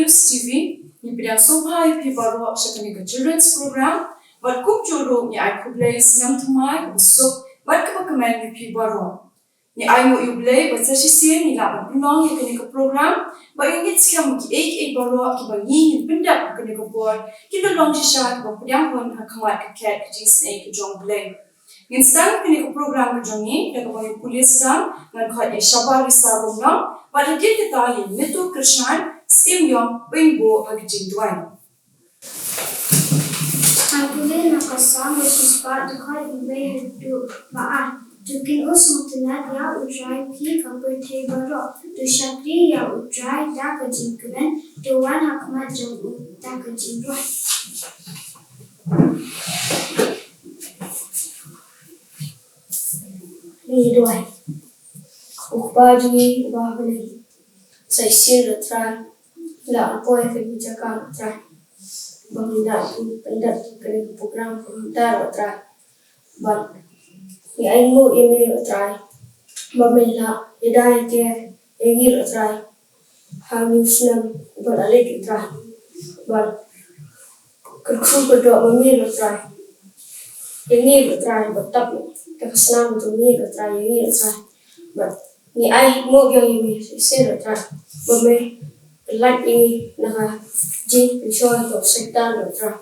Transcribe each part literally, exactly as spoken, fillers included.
T V, ngi pdiang sngewbha ïa phi baroh sha kane ka children's program, bad kumjuh ruh ngi ai khublei snem thymmai kaba suk bad kaba kmen ïa phi baroh. Ngi ainguh ïa U Blei ba sa shisien ngi lah ban pynlong ïa kane ka program, bad ngi ngeit skhem ba kiei kiei baroh kiba ngi ngin pyndep ha kane ka por, kin da long shisha kiba pdiang hun ha khmat ka khet ka jingisynei ka jong U Blei. Ngin sdang kane ka program ka jong ngi da kaba ngin pule sdang, ngan khot ïa i Shabar Risa Rumlong, bad hadien kata ïa i Mitu Kyrshan Syiem Ïong, ban buh ha ka jingduwai. Ngan pule na ka Salm ba shispah, dkhot khatwei haduh ba ar. To kynnoh sngewtynnat ïa U Trai phi ka pyrthei baroh. To shakri ïa U Trai da ka jingkmen, to wan ha khmat jong u da ka jingrwai. Ngi duwai. Ko Kpa jong ngi uba ha bneng, sa shisien ruh Trai, la poi ha kane ka jaka ruh Trai, ba ngin da pyndep kane ka program kumta ruh Trai. Bad ngi ainguh ïa me ruh Trai, ba me la ïada ïa ngi ruh Trai ha une u snem uba la leit ruh Trai. Bad kyrkhu kyrdoh ma me ruh Trai ïa ngi ruh Trai, bad tap da ka snam jong me ruh Trai ïa ngi ruh Trai. Bad ngi ainguh biang ïa me shisien ruh Trai, ba me pyllait ïa ngi na ka jingpynshoi jong u Soitan ruh Trai.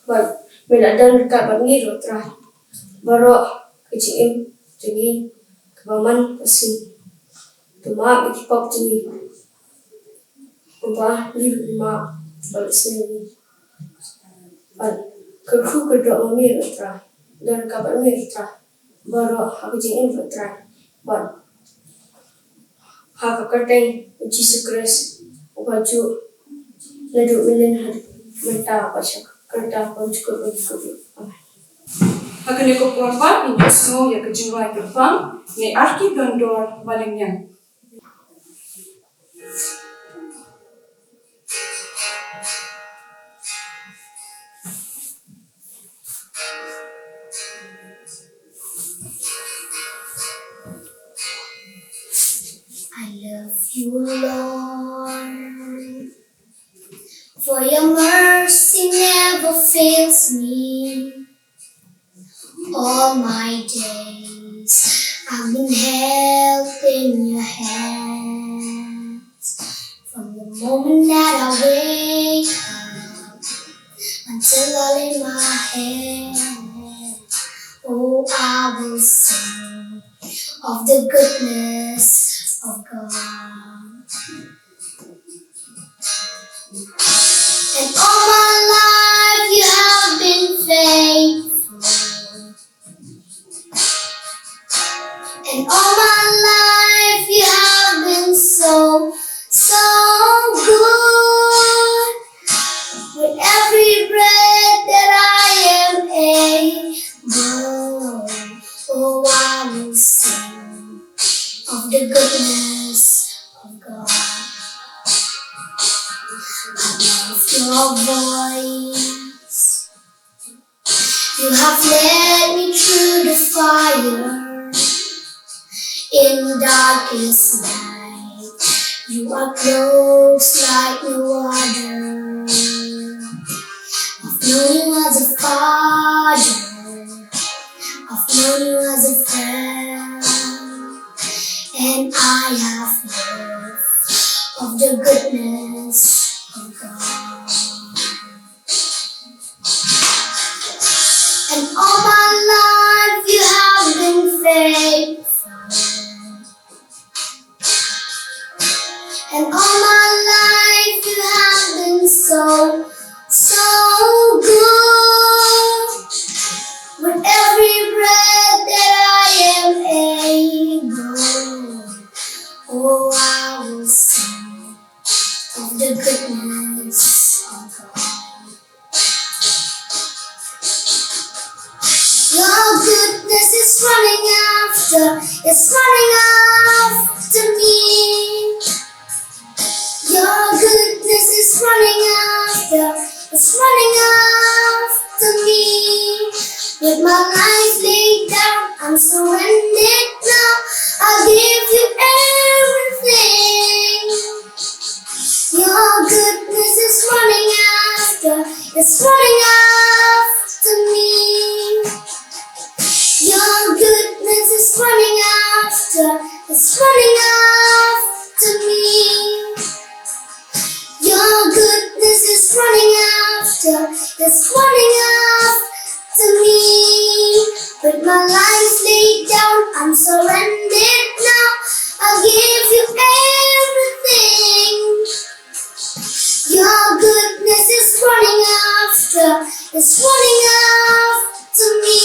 Bad me la don ryngkat bad ngi ruh Trai, baroh ka jingim jong ngi kaba man ka sngi. To map ïa ki pop jong ngi, kumba ngi ruh ngi map ïa baroh shisha. Bad kyrkhu kyrdoh ma me ruh Trai, don ryngkat bad me ruh Trai, baroh ha ka jingim ruh Trai. Bad ha ka kyrteng u Jisu Khrist uba juh naduh mynnin haduh mynta bad sha ka kyrta kaba jukut bad jukut. Amen. Ha kane ka por pat ngin ïohsngew ïa ka jingrwai kyrpang na i Arki Dondor Malyngiang. I love you, Lord, for your mercy never fails me. All my days I've been held in your hands. From the moment that I wake up until I lay my head, oh, I will sing of the goodness of God. And all my life you have been faithful. And all my life you have been so, so good. With every breath that I am able, oh, I will sing of the goodness of God. I love your voice. You have led me through the fire. In darkest night, you are close like no other. I've known you as a father. I've known you as a friend. And I have heard of the goodness of God. And all my life you have been faithful. And all my life you have been so, so good. With every breath that I am able, oh, I will sing of the goodness of God. Your goodness is running after, is running after me. Your goodness is running after, is running after me. With my life laid down, I'm surrendered now. I give you everything. Your goodness running after me. Your goodness is running after, is running after me. Your goodness is running after, is running after me. With my life laid down, I'm surrendered now. I'll give you everything. Your goodness is running after, is running after me.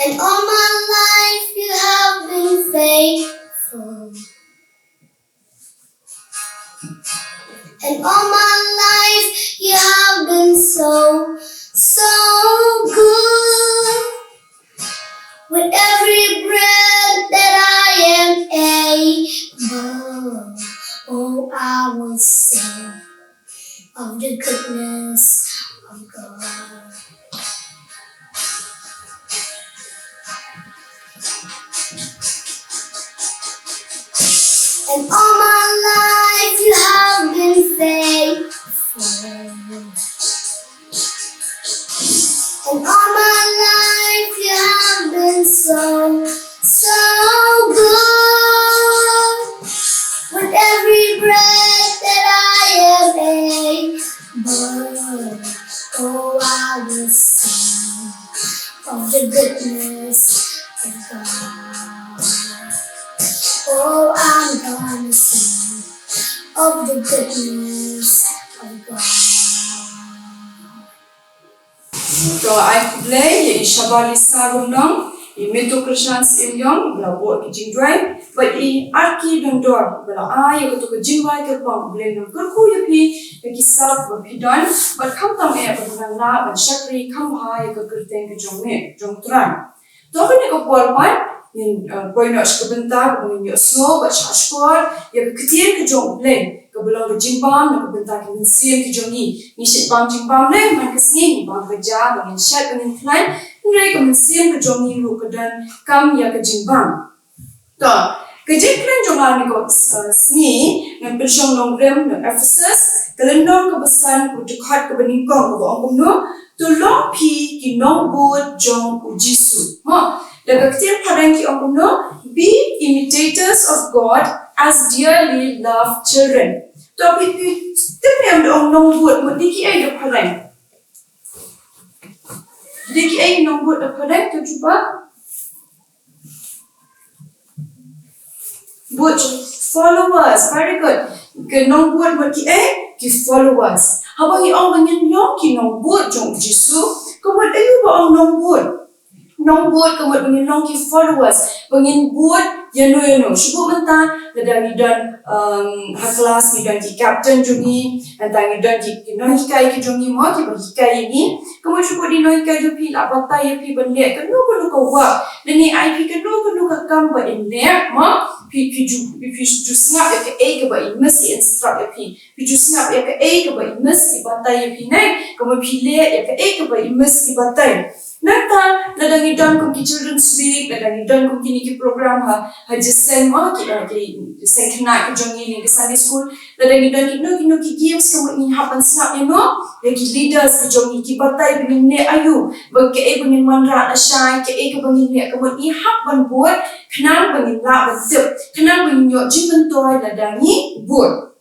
And all my life you have been faithful. And all my life you have been so, so good. With every breath that I am able, oh, I will sing of the goodness of God. And all my life you have been faithful. And all my life you have been so, so good. With every breath that I am able, oh, I will sing of the goodness of God. Oh, I'm gonna sing of the goodness of God. To ai khublei ïa i Shabar Lisa Rymnong, i Metro Christian Syiem Ïong, ba la buh ki jingduwai, bad i Arki Dongdor, ba la ai ïa kato ka jingrwai kyrpang. U Blei un kyrkhu ïa phi, ïa ki sap ba phi don, bad khamtam eh ba phi nang lah ban shakri kham bha ïa ka kyrteng ka jong me, jong U Trai. To kane ka por pat, ngin, eh, poi noh sha ka bynta kaba ngin ïohsngew bad shahshkor ïa ka ktien ka jong U Blei, kaba long ka jingbam na ka bynta ki mynsiem ki jong ngi. Ngi shait bam jingbam lei man ka sngi, ngi bam ka ja, ba ngin shet, ba ngin khlaiñ, hynrei ka mynsiem ka jong ngi ruh ka donkam ïa ka jingbam. To, ka jingkren jong nga kane ka, eh, sngi, ngan pynshong nongrim na Ephesus, ka lynnong kaba san, ka dkhot kaba nyngkong, kaba ong kumno: To long phi ki nongbud jong U Jisu. Mo, da ka ktien phareng ki ong kumno: Be imitators of God as dearly loved children. To phi, phi tip ne em da ong nongbud, mut dei kiei da phareng? Dei kiei nongbud da phareng, to jubab. Bud, followers, very good. Ki nongbud mut kiei, ki followers. Haba ngi ong ba ngin long ki nongbud jong U Jisu, ka mut aïu ba ong nongbud? Nongbud ka mut ba ngin long ki followers, ba ngin bud ïano ïano. Shu bud mynta, lada ngi don, um, ha klas ngi don ki captain jong ngi, nangta ngi don ki, ki nonghikai ki jong ngi mo, kiba hikai ïa ngi. Ka mut shu bud i nonghikai jong phi la batai ïa phi ban leh kano kano ka work. Lane ai phi kano kano ka kam ba in leh mo. Phi, phi ju, phi, phi ju sngap ïa kaei kaba i miss i instruct ïa phi. Phi ju sngap ïa kaei kaba i miss i batai ïa phi ne. Ka mut phi leh ïa kaei kaba i miss i batai. Nangta, lada ngi don kum ki Children's Week, lada ngi don kum kine ki program ha, ha jingïaseng mo, ki, eh, ki jingïaseng khynnah ki jong ngi lane ki Sunday School, lada ngi don kino kino ki games, ka mut ngi hap ban sngap ïano, ïa ki leaders ki jong ngi, ki batai ba ngin leh aïu, ba kaei ba ngin wanrah lashai, kaei kaba ngin leh, ka mut ngi hap ban bud, khnang ba ngin lah ban tip, khnang ba ngin ïoh jingmyntoi lada ngi bud.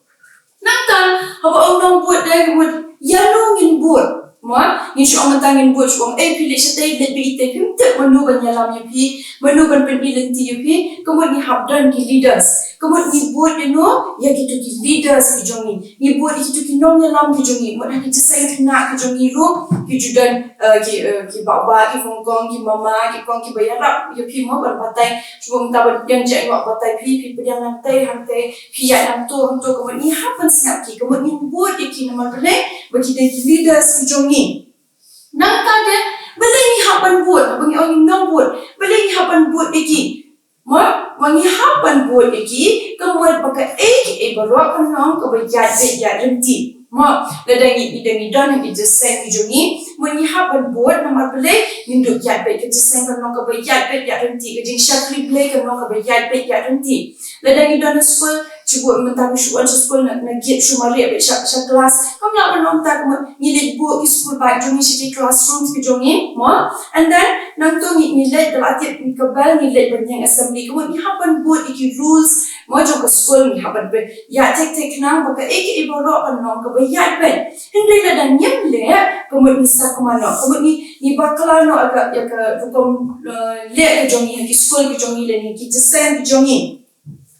Nangta, haba ong nongbud dei ka mut ïano ngin bud. Mo, ngin shu ong mynta ngin bud, shu ong, eh, phi leit shatei, leit beit itei, phim tip mano ban ïalam ïa phi, mano ban pyni lynti ïa phi, ka mut ngi hap don ki leaders. Ka mut ngi bud ïano, ïa kito ki leaders ki jong ngi. Ngi bud ïa kito ki nongïalam ki jong ngi, mut ha ki jingïaseng khynnah ki jong ngi ruh, ki ju don, eh, ki, eh, ki bah bah, ki kong kong, ki mama, ki kong kiba ïarap ïa phi mo ban batai. Shu bud mynta ba dang jia ïa nga batai phi, phi pdiang nangtei hangtei, phi ïaid nangto hangto, ka mut ngi hap ban sngap ki, ka mut ngin bud ïa ki namar balei, ba ki dei ki leaders ki jong ngi. Nangta de, balei ngi hap ban bud, ba ngi ong ngi nongbud, balei ngi hap ban bud ïa ki? Mo, ba ngi hap ban bud ïa ki, ka mut ba kaei kaei baroh kan long kaba ïaid beit ïaid lynti. Mo, lada ngi, lada ngi don ha ki jingïaseng ki jong ngi, Mo ngi hap ban bud namar balei ngin dup ïaid beit, ka jingïaseng kan long kaba ïaid beit ïaid ryntih, ka jingshakri Blei kan long kaba ïaid beit ïaid ryntih. Lada ngi don ha skul, shu bud mynta ngi shu wan sha skul na, na gate shu mareh beit sha, sha klas. Kam lah ban long ta ka mut ngi leit bud ki school bag jong ngi sha ki classrooms ki jong ngi, mo. And then nangta ngi, ngi leit da la tip ka bell ngi leit ban ïeng assembly. Ka mut ngi hap ban bud ïa ki rules, mo, jong ka skul, ngi hap ban bud. Ïa thik thik nang ba kaei kaei baroh kan long kaba ïaid beit. Hynrei lada ngim leh, ka mut ngi sa kumno, ka mut ngi, ngi bakla noh ïa ka, ïa ka rukom, eh, leh ka jong ngi, ki skul ki jong ngi lane ki jingïaseng ki jong ngi.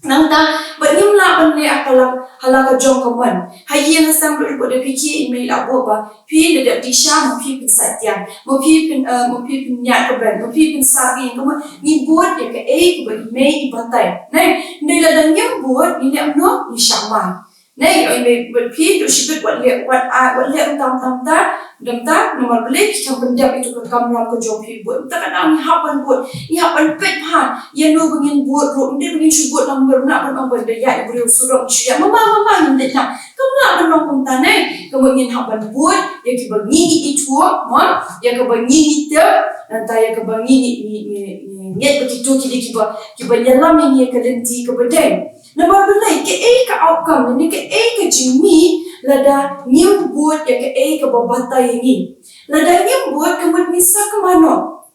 Nangta, ba ngim lah ban leh ha la, ha la ka jong ka mon. Ha ïing ha sem ruh, ba da phi ki, i mei la bud ba phi la dep dih sha, mo phi pynsaid tiar, mo phi pyn, eh, mo phi pynïaid ka bell, mo phi pynsah ïing, ka mut ngi bud ïa kaei kaba i mei i batai. Nai, hynrei lada ngim bud, ngi leh kumno, ngi shah mai. Nai, oi mei, bad phi, to shibit wat leh, wat, ah, wat leh um tam, tam, tam, dam tam, namar balei phi khlem pyndep ïa ka kamram ka jong phi bud. Te ka dang ngi hap ban bud, ngi hap ban peit bha ïa no ba ngin bud ruh, ym dei ba ngin shu bud lang bad na ban ong ba da ïa i briew surok ngi shu ïa. Mama, mama, ngim dei na. Kam lah ban long kumta nai. Ka mut ngin hap ban bud ïa kiba ngi ngi ithuh, mo, ïa kaba ngi ngi tip, nangta ïa kaba ngi ngi, ngi, ngi, ngi ngeit ba kito ki dei kiba, kiba ïalam ïa ngi ïa ka lynti kaba dei. Namar balei, kaei ka outcome, lane kaei ka jingmih, lada ngim bud ïa kaei kaba batai ïa ngi. Lada ngim bud, ka mut ngi sa kumno.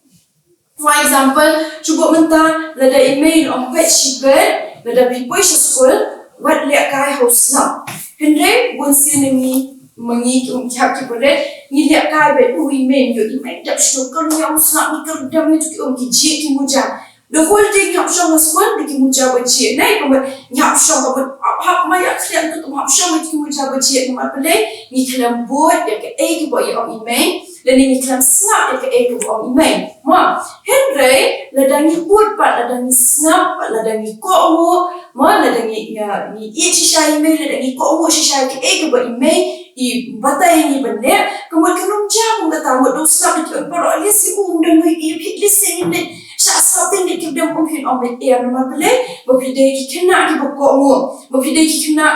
For example, shu bud mynta, lada i mei i ong peit shibit, lada phi poi sha skul, wat leh kai ha u snap. Hynrei, bun sien na ngi, ma ngi ki um ki hap ki bret, ngi leh kai beit, u i mei, ïoh i mei dap shu kyrñia u snap, ngi kyrdem ïa tu ki um ki jia ki muja. The whole day ngi hap shong ha skul da ki muja ba jia. Nai, ka mut ngi hap shong, ka mut hap, hap mai ïa khlieh, ka mut hap shong da ki muja ba jia. Namar balei, ngi khlem bud ïa kaei kaba i ong i mei, lane ngi khlem sngap ïa kaei kaba ong i mei. Mo, hynrei lada ngi bud pat, lada ngi sngap pat, lada ngi kohnguh, mo, lada ngi, ngi, ngi ïeit shisha ïa i mei, lada ngi kohnguh shisha ïa kaei kaba i mei i batai ïa ngi ban leh, ka mut kan ym jia kum kata, mut da u sngap da ki um baroh, lehse um don ba ïeit, lehse ngin leit shah sngap teng da ki um, phin ym beit em. Namar balei, ba phi dei ki khynnah kiba kohnguh, ba phi dei ki khynnah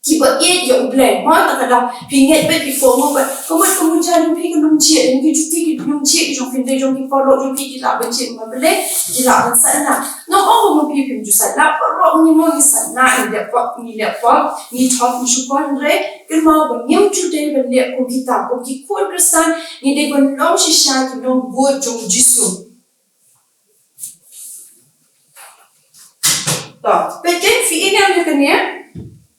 kiba ïeit ïa U Blei. Mo, te ka dang phi ngeit beit, phi kohnguh beit, ka mut ka muja jong phi kan ym jia, ki juti ki ym jia, ki jong phi, dei jong ki paralok jong phi ki lah ban jia. Namar balei, ki lah ban sait nah. Ngam ong ba ma phi phim ju sait nah, paralok ngi mo ngi sait nah, ngi leh pop, ngi leh pop, ngi thok, ngi shukor, hynrei kynmaw ba ngim ju dei ban leh kum kita, kum ki khun Khristan, ngi dei ban long shisha ki nongbud jong U Jisu. To, peit kein, phi i ne em ïa kane?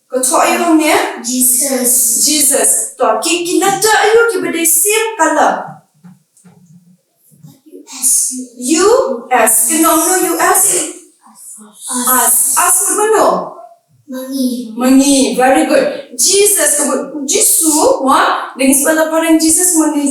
Ka thoh aïu hangne? Jesus. Jesus. To, ki, ki letter aïu kiba dei same color? U S. U S. Kynmaw no U S? Us. Us. Us mut mano? Ma ngi. Ma ngi. Very good. Jesus, ka mut U Jisu, mo, da ngi spell da phareng Jesus, mo, ne U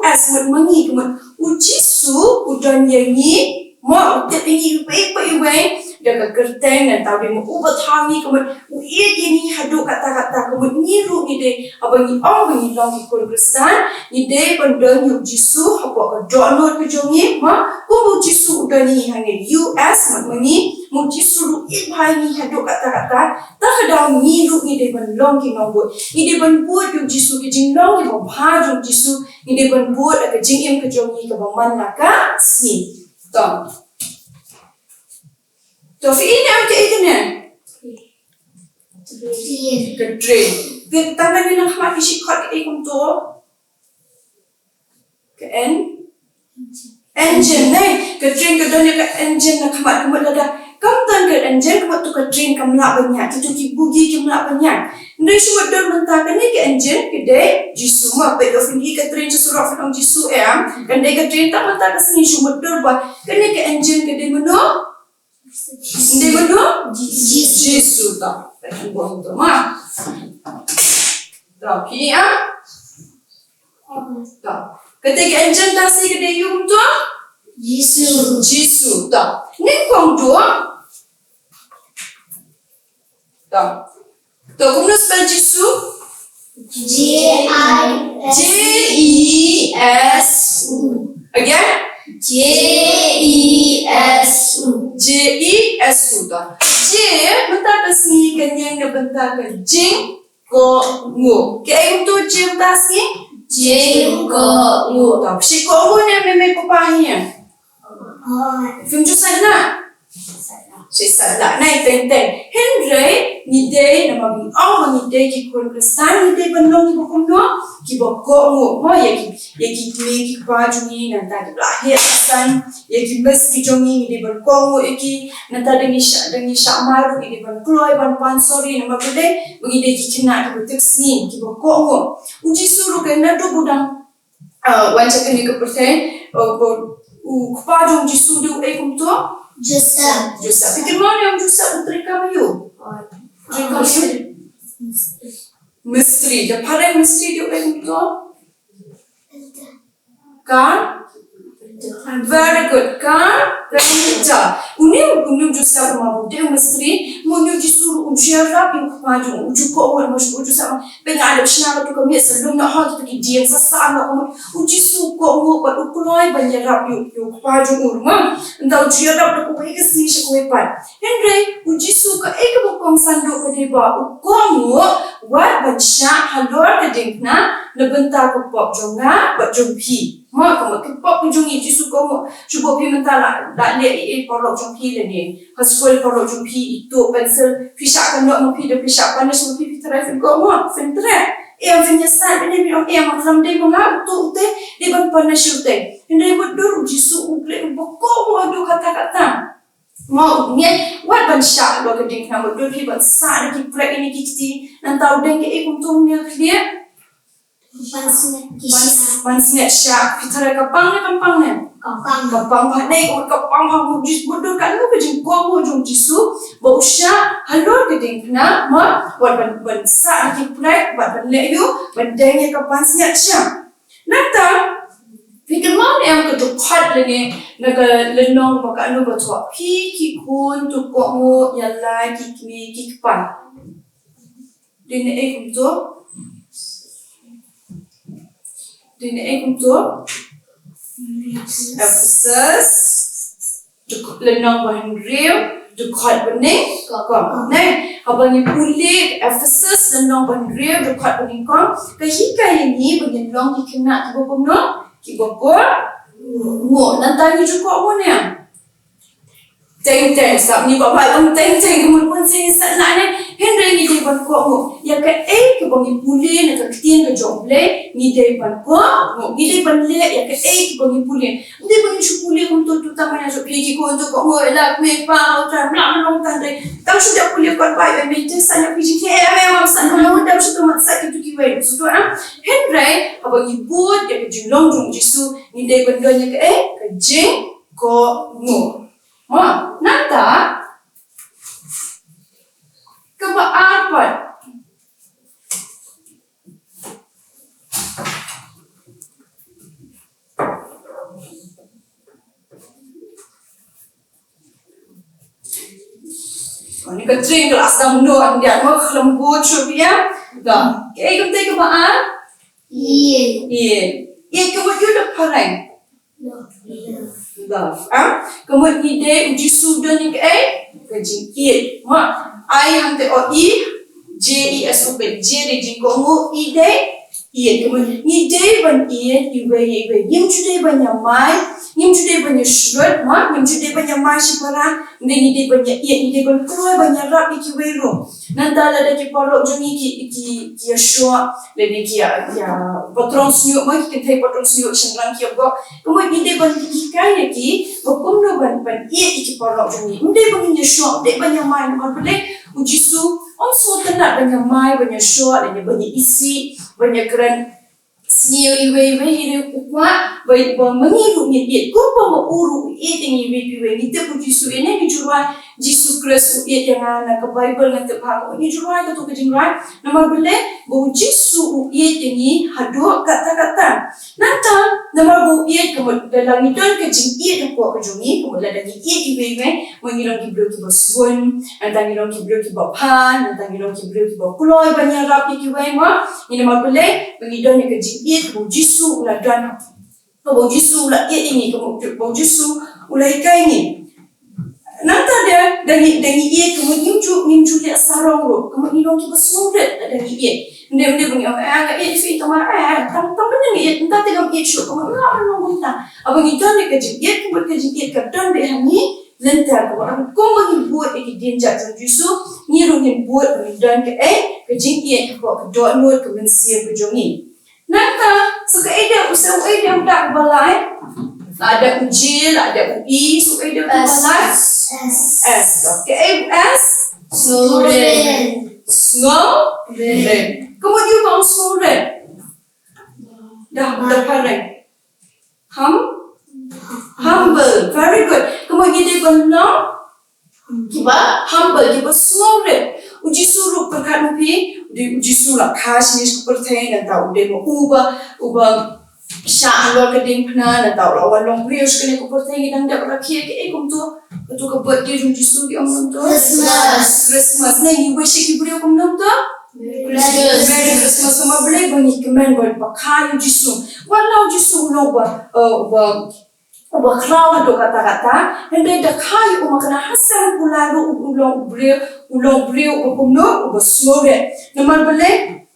S, mut ma ngi, ka mut U Jisu u don ïa ngi, mo, u tip ïa ngi iwei pa iwei da ka kyrteng, nangta u dei mo uba thaw ngi, ka mut u ïeit ïa ngi haduh katta katta, ka mut ngi ruh ngi dei, haba ngi ong ba ngi long ki khun Khristan, ngi dei ban don ïa U Jisu hapoh ka dohnud ka jong ngi, mo, kumba U Jisu u don ïa ngi hangne. U S mut ma ngi, mut U Jisu ruh u ïeit bha ïa ngi haduh katta katta. Ta ka daw ngi ruh ngi dei ban long ki nongbud. Ngi dei ban bud ïa U Jisu, ki jinglong kiba bha jong U Jisu. Ngi dei ban bud ha ka jingim ka jong ngi kaba man la ka sngi. To. To, phi i ne em kaei kane? Ka train. Ka, tang kane na khmat ki shait khot kaei kumto? Ka en-, engine, ne? Ka train ka don ïa ka engine na khmat, ka mut lada kam don ka engine, ka mut to ka train kam lah ban ïaid, kito ki bogie kim lah ban ïaid. Hynrei shu mutdur mynta kane ka engine ka dei Jisu, mo, peit, phin i ka train sha surok phin ong Jisu, em? Kan dei ka train tang mynta ka sngi, shu mutdur ba kane ka engine ka dei mano? Dei mano? Jisu. Jisu, to. Peit kumto, mo. To, phi i, ah? To. Kata ka engine tang sngi ka dei aïu kumto? Jisu. Jisu, to. Nyngkong duh. To. To, kumno spell Jisu? J I S U. Again? J E S U. J E S U, to. J, mynta ka sngi ka ïeng na bynta ka jingkohnguh. Kaei kumto J mynta ka sngi? Jingkohnguh. Tau, phi kohnguh ne mei mei papa hi ïa? Phim ju satia. Shi satia, nai teng teng. Hynrei ngi dei, namar ngi ong ba ngi dei ki khun Khristan, ngi dei ban long kiba kumno, kiba kohnguh. Mo, ïa ki, ïa ki kmie ki kpa jong ngi nangta kiba la heh la san, ïa ki mistri jong ngi ngi dei ban kohnguh ïa ki. Nangta da ngi shah, da ngi shah mar ruh ngi dei ban kloi ban pan sori, namar ba dei ba ngi dei ki khynnah kiba tip sngi, kiba kohnguh. U Jisu ruh ka naduh ba u dang Ah, wan sha kane ka pyrthei, uh, u, u kpa jong u Jisu u dei uei kumto? Joseph. Joseph. Phi kynmaw ne em Joseph u treikam aïu? Treikam aïu? Mistri. Da phareng mistri u dei uei kumto? Ka? Very good. Carpenter. Une, une u Joseph ma u dei u mistri, ma une u Jisu u ju ïarap ïa u kpa jong u, u ju kohnguh, ma u Joseph ma Pynban nga dep shna katu ka miet sa lum noh ha katu ki dieng sa sa noh. U Jisu u kohnguh bad u kloi ban ïarap ïa u, ïa u kpa jong u ruh. Nda u ju ïarap da kawei ka sngi sha kawei pat. Hynrei u Jisu kaei kaba u kongsan ruh ka dei ba u kohnguh wat ban shah halor ka diengphna na bynta ka pop jong nga bad jong phi. Mo, ka mut ka pop ka jong ngi, Jisu u kohnguh. Shu ba phi mynta la, la leh ïa i paralok jong phi lane ha skul paralok jong phi i tuh pencil, phi shah kynnoh ma phi, da phi shah punish ma phi, phi tharai phin kohnguh, phin treh? Em, phin ïa sat, phin ïa, phin ong em, khlem dei ma nga u tuh u te, dei ban punish u te. Hynrei mutdur u Jisu u Blei uba kohnguh haduh katta katta. Mo, u ngeit wat ban shah halor ka diengphna, mutdur phi ban sah da ki prek ïa ki kti. Nangta u deng kaei kumto u ong ïa ka khlieh? Pansngiat ki shah. Pans-, pansngiat shah. Phi tharai ka pang ne kam pang ne? Ka pang. Ka pang bha ne, ka pang bha, mut Jis-, mutdur katno ka jingkohnguh jong u Jisu ba u shah halor ka diengphna, mo, wat ban, ban sah ïa ki prek, wat ban leh ïa u, ban deng ïa ka pansngiat shah. Nangta phi kynmaw ne em ka dkhot lane na ka lynnong ba katno ba thoh, phi ki khun to kohnguh ïa la ki kmie ki kpa. Dei na ei kumto? Dei na ei kumto? Ephesus, dkhot, lynnong ba hynriew, dkhot ba nyngkong. Ne, haba ngi pule Ephesus lynnong ba hynriew, dkhot ba nyngkong, ka hikai ïa ngi ba ngin long ki khynnah kiba kumno? Kiba kohnguh. Nangta ngi ju kohnguh ne em? Teng teng, sap ngi ba ba long teng teng, ka mut bun sien ngi sat na ne, hynrei ngi dei ban kohnguh. Ïa kaei kaba ngi pule na ka ktien ka jong U Blei, ngi dei ban kohnguh, ngi dei ban leh ïa kaei kaba ngi pule. Ym dei ba ngin shu pule kumto, to tang ma ïa shu phi ki khun to kohnguh, ïa la kmie kpa, u trai, ym lah ban long tang dei. Tang shu da pule kot bai, bai mei te sat ïa phi jingkhia, eh, ym, ym, ym sat, ym, ym, ym shu to mat sat ïa tu kiwei, shu to, ah. Hynrei haba ngi bud ïa ka jinglong jong U Jisu, ngi dei ban don ïa kaei, ka jingkohnguh. Mo, nangta kaba ar pat. Kane ka tring ka la sdang noh, ynda mo khlem bud shuh ïa. Da. Kaei kumta kaba ar? Ïeit. Ïeit. Ïeit ka mut ïa u da phareng. Love. Love. Ah? Ka mut ngi dei, U Jisu u don ïa kaei? Ka jingïeit. Mo, I hangta o I, J E S U peit. J dei jingkohnguh, E dei ïeit. Ka mut ngi dei ban ïeit iwei ïa iwei. Ngim ju dei ban ïamai, ngim ju dei ban ïashlur, mo, ngim ju dei ban ïamai shipara. Ngi dei, ngi dei ban ïa, ïa, ngi dei ban kloi ban ïarap ïa kiwei ruh. Nangta lada ki paralok jong ngi ki, ki, ki ïashoh, lane ki ïa, ïa patrong shñiuh, mo, ki kynthei patrong shñiuh, shynrang ki ïa bok. Kumno ngi dei ban hikai ïa ki ba kumno ban, ban ïeit ïa ki paralok jong ngi. Ym dei ban ïashoh, ym dei ban ïamai, namar balei? U Jisu um sngewtynnat ban ïamai, ban ïashoh, lane ban ïa isih, ban ïakren sniew iwei iwei, hynrei u kwah ba, ba ma ngi ruh ngin ïeit kumba ma u ruh u ïeit ïa ngi iwei pa iwei. Ngi tip U Jisu, ïa ngi ju rwai, Jisu Khrist u ïeit ïa nga, na ka Baibl nga tip ba ngi ju rwai kato ka jingrwai. Namar balei? Ba U Jisu u ïeit ïa ngi haduh katta katta. Nangta namar ba u ïeit, ka mut lada ngi don ka jingïeit hapoh ka jong ngi, ka mut lada ngi ïeit iwei iwei, ma ngi long ki briew kiba sbun, nangta ngi long ki briew kiba bha, nangta ngi long ki briew kiba kloi ban ïarap ïa kiwei, mo. Ngi namar balei? Ba ngi don ïa ka jingïeit kaba U Jisu u la don, kaba U Jisu u la ïeit ïa ngi, kaba U Jisu u la hikai ïa ngi. Nangta da, da ngi, da ngi ïeit, ka mut ngim ju, ngim ju leh sarong ruh, ka mut ngi long kiba sngewrit da ngi ïeit. Ym dei, ym dei ba ngi ong, eh, nga ïeit ïa phi tang ma, eh, tang, tang mynne nga ïeit, mynta te ngam ïeit shuh, kumba ym lah ban long kumta. Haba ngi don ïa ka jingïeit, kumba ka jingïeit ka don beit ha ngi lynter, kumba, kumba ngi bud ïa ki dienjat jong u Jisu, ngi ruh ngin bud ba ngin don kaei, ka jingïeit hapoh ka dohnud ka mynsiem ka jong ngi. Nangta, sa kaei de, u sa uei de u dak uba lai? La dep u J, la dep u E, sa uei de uba lai? S. S. Kaei u S? Sngewrit. Sngewrit. Kumno u ong sngewrit? Da, da phareng. Hum-, humble. Very good. Kumno ngi dei ban long? Kiba humble, kiba sngewrit. U Jisu ruh pyrkhat ma phi, u dei, u Jisu la kha shane sha ka pyrthei, nangta u dei ma uba, uba shah halor ka diengphna, nangta u la wan long briew sha kane ka pyrthei, ngi dang dep rakhe kaei kumto. Kato ka birthday jong u Jisu ki ong kumto. Christmas. Christmas. Ne ngi wish ïa ki briew kumno kumto? Merry Christmas. Merry Christmas. Namar balei? Ba ngi kmen ba, ba kha ïa u Jisu. Wat la u Jisu u long uba, eh, uba uba khraw haduh katta katta, hynrei da kha ïa u ma kane ha seng u la ruh u long u briew, u long u briew uba kumno, uba sngewrit. Namar balei?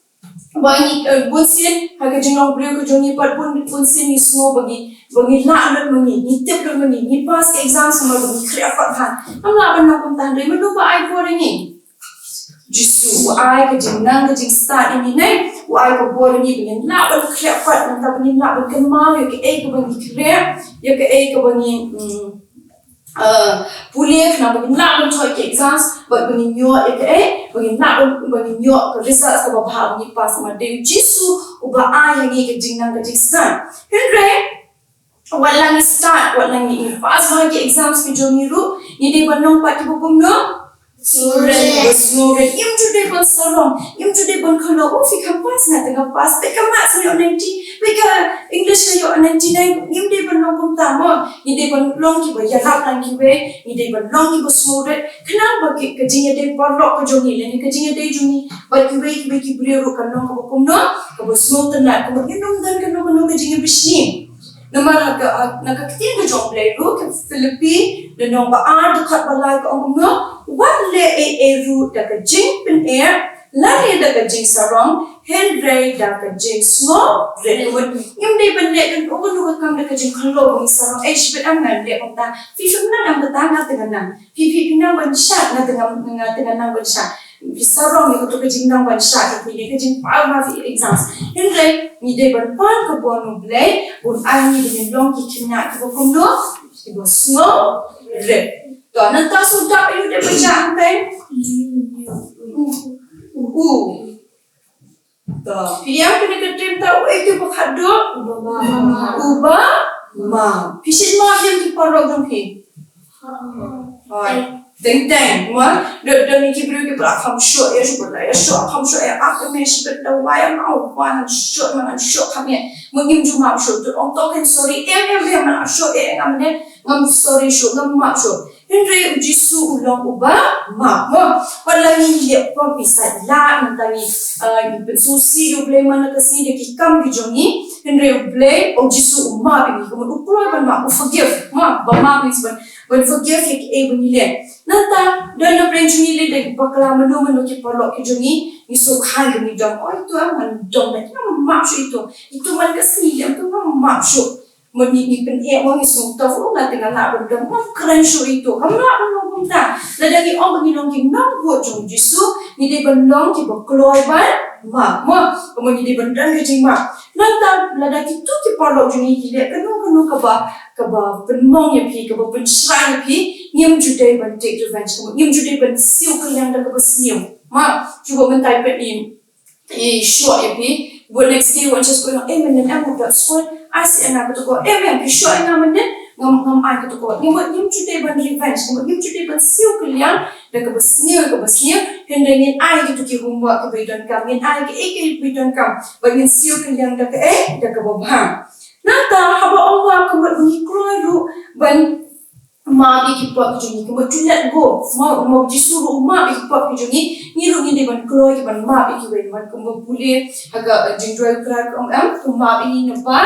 Ba ngi, eh, bun sien ha ka jinglong briew ka jong ngi pat bun, bun sien ngi sngew ba ngi, ba ngi lah lut ma ngi, ngi tip lut ma ngi, ngi pass ka exam namar ba ngi khreh kot bha. Ym lah ban long kumta, hynrei mano ba ai bor ïa ngi? Jisu. U ai ka jingnang ka jingstad ïa ngi ne, u ai ka bor ïa ngi ba ngin lah ban khreh pat, nangta ba ngin lah ban kynmaw ïa kaei kaba ngi khreh, ïa kaei kaba ngi, mm, eh, pule, khnang ba ngin lah ban thoh ïa ki exams, bad ba ngin ïoh ïa kaei, ba ngin lah ban, ba ngin ïoh ka result kaba bha, ba ngin pass. Namar dei u Jisu uba ai ïa ngi ka jingnang ka jingstad. Hynrei wat la ngi stad, wat la ngi pass bha ki exams ki jong ngi ruh, ngi dei ban long pat kiba kumno? Sngewrit. Sngewrit. Ngim ju dei ban sarong, ngim ju dei ban khlok, oh, phi khlem pass, nga te nga pass, peit ka maths nga ïoh ninety, peit ka English nga ïoh ninety-nine, ngim dei ban long kumta mo. Ngi dei ban long kiba ïarap lang kiwei, ngi dei ban long kiba sngewrit, khnang ba ki, ka jingïadei paralok ka jong ngi, lane ka jingïadei jong ngi bad kiwei kiwei ki briew ruh kan long kaba kumno? Kaba sngewtynnat, kaba ngin ym don kano kano ka jingïabishni. Namar ha ka, ha, na ka ktien ka jong U Blei ruh, ka Philippi, lynnong ba ar, dkhot ba lai ka ong kumno, wat leh ei ei ruh da ka jingpyneh, lane da ka jingsarong, hynrei da ka jingsngewrit. Ngim dei ban leh kano kano ka kam da ka jingkhlok, ba ngi sarong, eh, shibit, em, ngan leh kumta, phi, phi nang em kata, nga te ngan nang, phi, phi, phi nang ban shad, nga te ngan, nga te ngan nang ban shad. Phi sarong ïa kato ka jingnang ban shad, phi ïa ka jingpass ma phi exams. Hynrei ngi dei ban pan ka bor U Blei, un ai ngi ban long ki khynnah kiba kumno, kiba sngewrit. To, nangta shu dap ïa u dei ban shad hangtei. U. U. To, phi ïa kane ka trim ta u, eh, uba khadduh. Uba map. Uba map. Phi shait map ïa ki paralok jong phi? Hooid. Teng teng, mo. Da, da ngi ki briew kiba la kham shoh ïa, shu ba la ïa shoh kham shoh ïa, ah, me shi ba da wai, ah, wai, kham shoh, man, kham shoh kham ïa. Mo, ngim ju map shuh, to ong to kan sorry, em, em, em, man, shoh ïa nga mynne, ngam sorry shuh, ngam map shuh. Hynrei u Jisu u long uba map, mo. Wat la ngi leh pop, ngi sait lad, nangta ngi, eh, ngi pynsngewsih ïa U Blei man la ka sngi da ki kam ki jong ngi. Hynrei U Blei, u Jisu u map ïa ngi, kumno u kloi ban map, u forgive, mo, ba map means ban, ban forgive ïa kiei ba ngi leh. Nangta don na pdeng jong ngi lei da ki bakla mano mano ki paralok ki jong ngi, ngi sngewkhan ba ngi dom, oi to, ngan dom, ngan map shuh ito, ito man ka sngi lem to, ngan map shuh. Mut ngi, ngi pyneh mo, ngi sngewthuh, oh, nga te nga lah ban dom, ngam kren shuh ito, kam lah ban long kumta. Lada ngi ong ba ngi long ki nongbud jong u Jisu, ngi dei ban long kiba kloi ban map, mo, mo, ngi dei ban don ka jingmap. Nangta lada kito ki paralok jong ngi ki leh kano kano kaba, kaba pynmong ïa phi, kaba pynshrai ïa phi, ngim ju dei ban take revenge, mo, ngim ju dei ban siew kylliang da kaba sniew. Mo, shu ba mynta peit i i shoh ïa phi. Bad next day wan sha skul, eh, mynne em, nga dap skul, ai seh ïa nga kato ka, eh, em, phi shoh ïa nga mynne, ngam, ngam ai kato ka. Ngim, ngim ju dei ban revenge, ngim, ngim ju dei ban siew kylliang da kaba sniew, kaba sniew. Hynrei ngin ai kito ki homework kiba i donkam, ngin ai kaei kaei ba i donkam, bad ngin siew kylliang da kaei, da kaba bha. Nangta haba ong map, kumno ngi kloi ruh ban map ïa ki pop ki jong ngi, kumno to let go. Mo, mo, Jisu ruh u map ïa ki pop ki jong ngi, ngi ruh ngi dei ban kloi ki ban map ïa kiwei, ban kumno pule ha ka, eh, Jingduwai U Trai ka ong em, to map ïa ngi naba,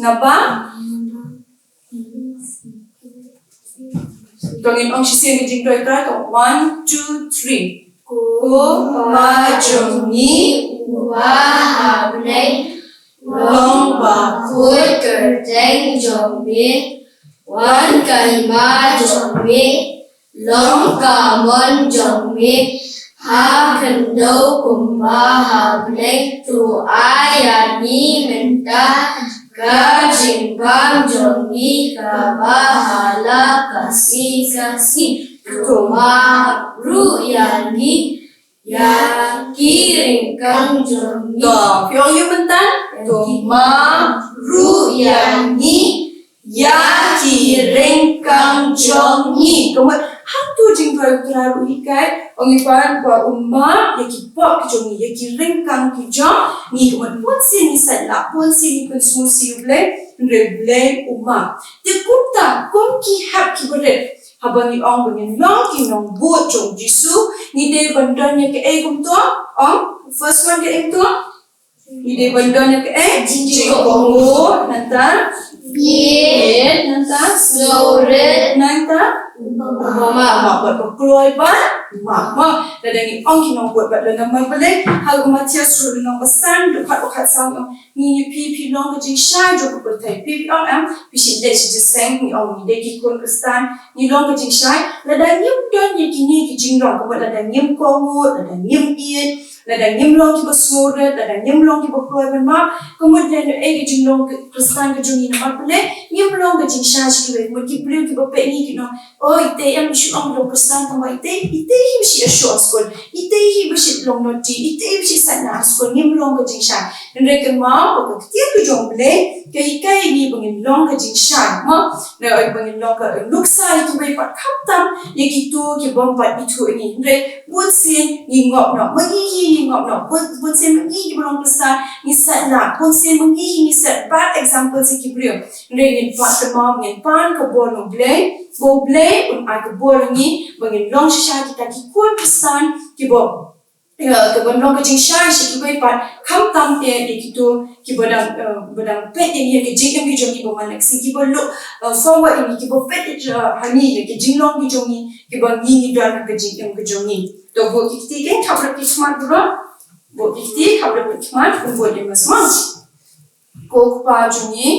naba. To ngin ong shisien ka Jingduwai U Trai, to one, two, three. Ko Pa jong ngi uba ha bneng, long ba khuid kyrteng jong me, wan ka hima jong me, long ka mon jong me ha khyndew kumba ha bneng. To ai ïa ngi mynta ka jingbam jong ngi kaba ha la ka sngi ka sngi. To map ruh ïa ngi ïa ki ryngkang jong ngi. To, phi ong ïa mynta. To map ruh ïa ngi ïa ki ryngkang jong ngi. Ka mut hangto jingduwai U Trai ruh u hikai, ong ïa u Kpa ba un map ïa ki pop ki jong ngi, ïa ki ryngkang ki jong ngi. Ka mut bunsien ngi sait lah, bunsien ngi pynsngewsih ïa U Blei, hynrei U Blei u map. Te kumta kum ki hep ki barit, haba ngi ong ba ngin long ki nongbud jong U Jisu, ngi dei ban don ïa kaei kumto? Ong, first one kaei kumto? Ngi dei ban don ïa kaei? Jingkohnguh, nangta? Ïeit, nangta? Sngewrit, nangta? Ba map, ba kloi, ba map. Mo, lada ngi ong ki nongbud bad lada namar balei ha u Mathaios ruh lynnong ba san dkhot ba khatsaw ngi ong, ngi ïa phi, phi long ka jingshai jong ka pyrthei. Phi, phi ong em, phi shu leit sha jingïaseng, ngi ong ngi dei ki khun Khristan, ngi long ka jingshai. Lada ngim don ïa kine ki jinglong, ka mut lada ngim kohnguh, lada ngim ïeit, lada ngim long kiba sngewrit, lada ngim long kiba kloi ban map, ka mut lada ei ka jinglong Khristan ka jong ngi namar balei ngim long ka jingshai sha kiwei. Ka mut ki briew kiba peit ngi ki ong, oh, ite em, shu ong long Khristan tangba ite, ite hi ba shu ïashoh ha skul, ite hi ba shu long naughty, ite hi ba shu sait na ha skul, ngim long ka jingshai. Hynrei kynmaw ba ka ktien ka jong U Blei ka hikai ïa ngi ba ngin long ka jingshai, mo, na ba ngin long ka nuksa ïa kiwei pat, khamtam ïa kito ki bym pat ithuh ïa ngi. Hynrei bunsien ngi ngop noh, ma ngi hi ngi ngop noh, bun, bunsien ma ngi kiba long Khristan ngi sait lah, bunsien ma ngi hi ngi set bad example sha ki briew. Hynrei ngin pan, kynmaw ngin pan ka bor na U Blei, ba U Blei un ai ka bor ïa ngi ba ngin long shisha kita ki khun Khristan kiba, ïa, kiban long ka jingshai sha kiwei pat, khamtam eh ïa kito kiba dang, eh, ba dang peit ïa ngi ha ka jingim ka jong ngi ba man la ka sngi, kiba look, eh, forward ïa ngi, kiba peit, eh, ha ngi ïa ka jinglong ka jong ngi, kiba ngi ngi don ha ka jingim ka jong ngi. To buh ki kti, khap ryp ki khmat bro. Buh ki kti, khap ryp ki khmat, bud ïa ma sma. Ko Kpa jong ngi.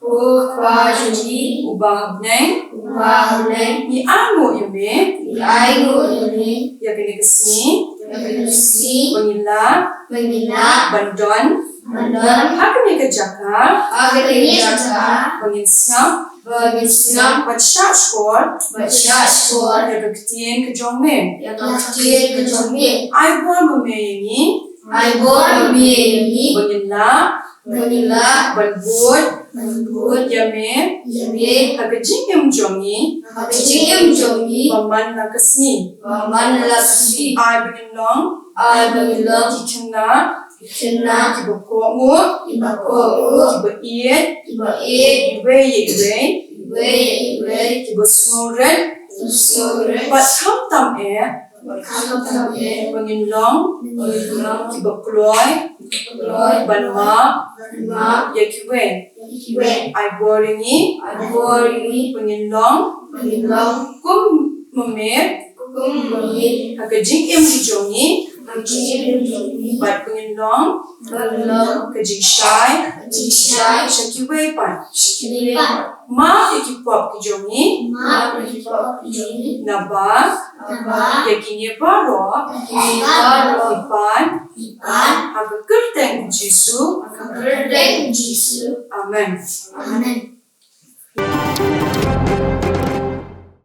Ko Kpa jong ngi. Uba ha bneng. Uba ha bneng. Ngi ainguh ïa me. Ngi ainguh ïa me. Ïa kane ka sngi. Ïa kane ka sngi. Ba ngin lah. Ba ngin lah. Ban don. Ban don. Ha kane ka jaka. Ha kane ka jaka. Ba ngin sngap. Ba ngin sngap. Bad shah shkor. Bad shah shkor. Ïa ka ktien ka jong me. Ïa ka ktien ka jong me. Ai bor ma me ïa ngi. Ai bor ma me ïa ngi. Ba ngin lah. Ba ngin lah. Ban bud. Ban bud. Ïa me. Ïa me. Ha ka jingim jong ngi. Ha ka jingim jong ngi. Ba man la ka sngi. Ba man la ka sngi. Ai ba ngin long. Ai ba ngin long. Ki khynnah. Ki khynnah. Kiba kohnguh. Kiba kohnguh. Kiba ïeit. Kiba ïeit. Iwei ïa iwei. Iwei ïa iwei. Kiba sngewrit. Kiba sngewrit. Bad khamtam eh. Bad khamtam eh. Ba ngin long. Ba ngin long. Kiba kloi. Kiba kloi. Ban map. Ban map. Ïa kiwei. Ïa kiwei. Ai bor ïa ngi. Ai bor ïa ngi. Ba ngin long. Ba ngin long. Kum ma me. Kum ma me. Ha ka jingim ka jong ngi. Ha ka jingim ka jong ngi. Bad ba ngin long. Ba ngin long. Ka jingshai. Ka jingshai. Sha kiwei pat. Sha kiwei pat. Map ïa ki pop ki jong ngi. Map ïa ki pop ki jong ngi. Naba. Naba. Ïa kine baroh. Ïa kine baroh. Ngi pan. Ngi pan. Ha ka kyrteng U Jisu. Ha ka kyrteng U Jisu. Amen. Amen.